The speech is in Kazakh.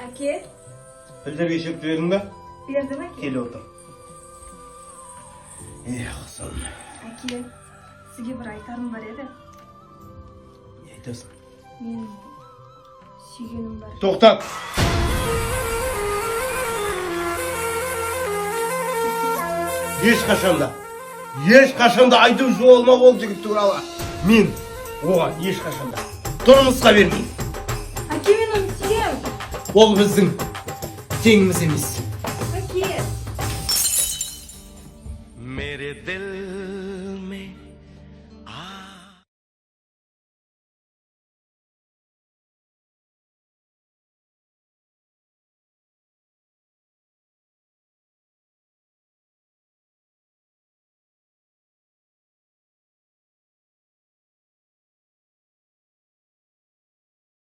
Әке. Пілдерге шөпті бердің ба? Бердім, әке. Кел, отыр. Эх, қызым. Әке, сізге бір айтарым бар еді. Не айтасың? Мен сүйгенім бар. Тоқтат! Ешқашан да, ешқашан да айтып жолма ол жігіт туралы. Мен оған ешқашан да тұрмысқа бермеймін. Әке, мен оны сүйемін. Ол біздің теңіміз емес.